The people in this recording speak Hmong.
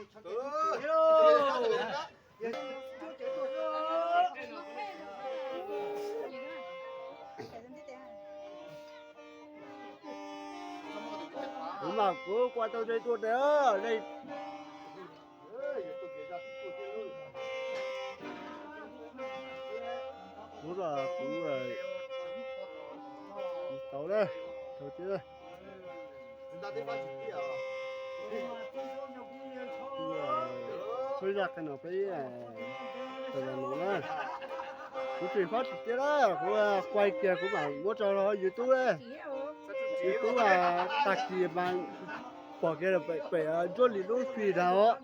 Kuv mas kuv kuaj tau ze tuaj tiag, ze. Kuv los kuv tau na, tau tiag. Kuv zaj qhia no peb tau los na. Kuv tsis paub tsis tiag na, kuv quay kiag kuv mam muab tso rau YouTube. YouTube tag kis mas pom kiag pem Ntsuab Lis lub feed ntag.